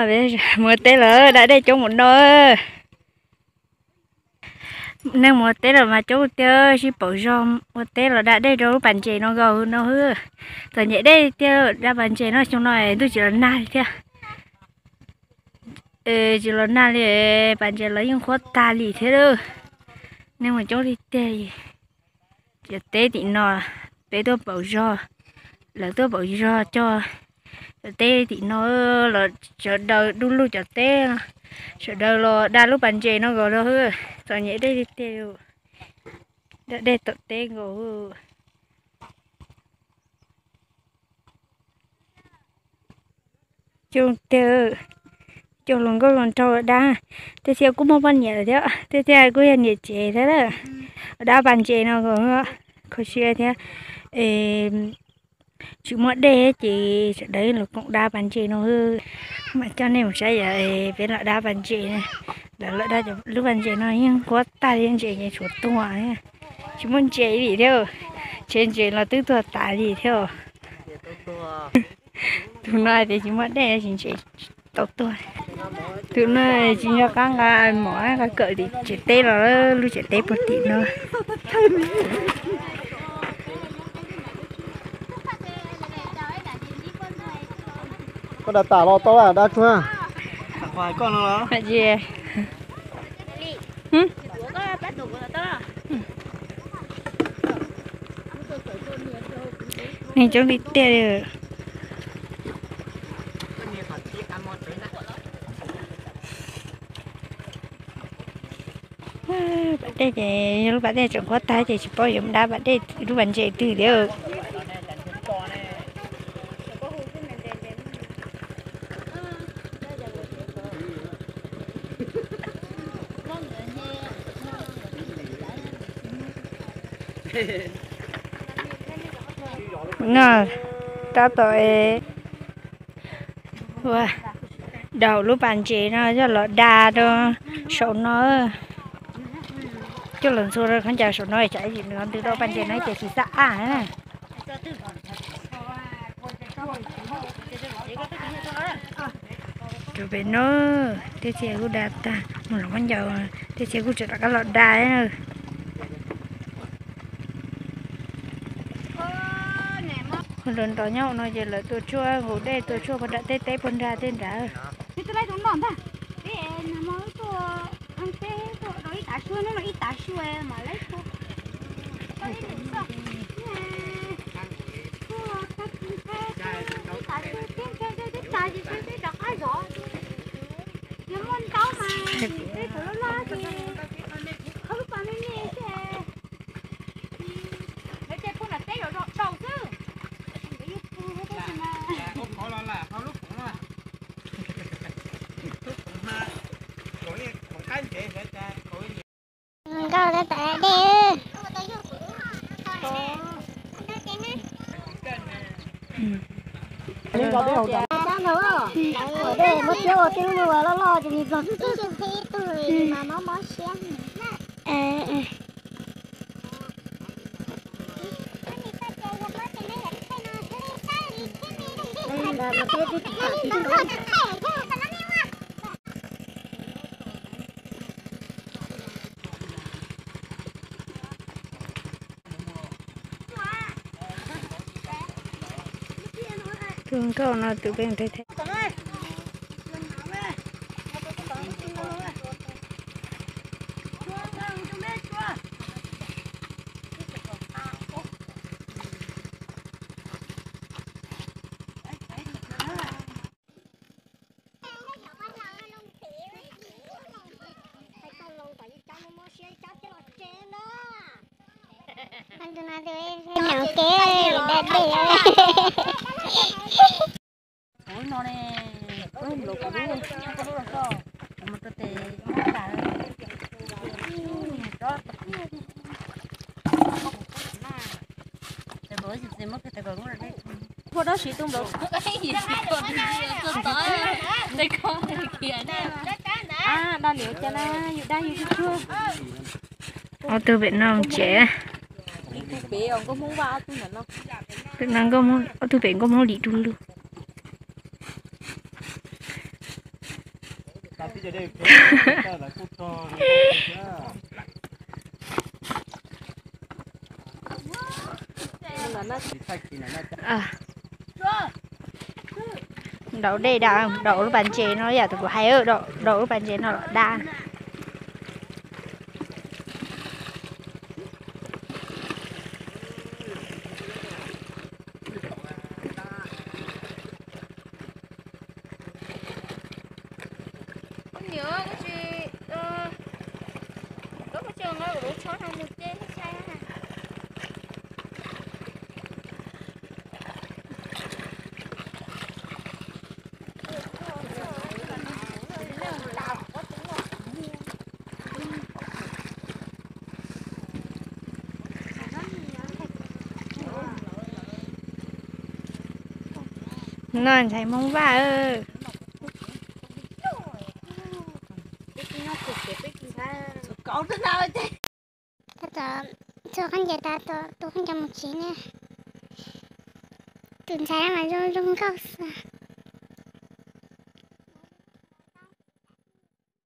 Mus ua teb los da dej coob mus no. Neeg mus ua teb los mas coob tiag, sib paum zog ua teb los da dej rau lub pas ntses no nkaus no. Txom nyem dej tiag, da pas ntses no xyoo no ntuj tsis los nag li thiab. Tsis los nag li, pas ntses los yeej qhuav tag li thiab lawm. Neeg mus coob li tiag. Cov teb tim no, peb tuaj paum zog, lawv tuaj paum zog cog. Cov teb tim no los sawv daws du lug cov teb, sawv daws los da lub pas ntses no nkaus rau. Txom nyem dej li tiag, da dej tom teb nkaus. Coob tiag, coj hluas nkauj hluas nraug los da. Tej txhia kuj muaj poj niam lawm thiab, tej txhia kuj yog niam tsev thiab. Los da pas ntses no nkaus, kho siab thiab. Tsis muaj dej ces sawv daws los koom da pas ntses no. Mam coj nej mus saib yom, peb los da pas ntses. Lawv los da lub pas ntses no yeej qhuav tag li, ntses ces tshuav tuag, tsis muaj ntses li thiab. Tsev ntses los twb tuag tas li thiab. Tus no tias tsis muaj dej tsis ntses tau tuag. Tus no tsis nco qab nqa mov nqa kawm tim tsev teb los, lub tsev teb puag tim no. Koj da tas los tau, da tsuag. Neeg coob li tiag li. Pas dej ces yog lub pas dej tseem qhuav tag ces tsis paub yuav mus da pas dej lub pas ntses twg thiab. No, tab tom ua daus lub pas ntses no yog los da rau saum no. Coj los ntxhua rau khaub ncaws saum no, tsam ntws rau pas ntses no ces tsis xab aj na. Rau pem no, tej txhia kuj da tag mus los khaub ncaws, tej txhia kuj tseem rov qab los da na. Hluas nraug nyob no ces lawv tua tshuaj nqus dej, tua tshuaj puag nram tej teb puag nrad tej nrad. Nkauj tab tom da dej. Muab tiab ua tej lub loj loj ces nws txog xwb xwb. Tus nkauj no tus pem theej theej. Tus no tus da dej. Tus no ne, lub ko lub los ko, mus rau tes muab tas. Phua dab tsi tu nplaum. Da liam cas na, yus da yus tsuag. Ob tug pem no tsev. Pem no ob tug pem nkauj Hmoob lim du lug. Daus dej da, daus lub pas ntses no yam tus kuv hais, daus lub pas ntses no los da. No ntxhais Hmoob Vaj. Tab tom txog khaub ncaws tas, tus khaub ncaws mus tsev ne. Tus ntxhais no mas zoo zoo nkauj xwb.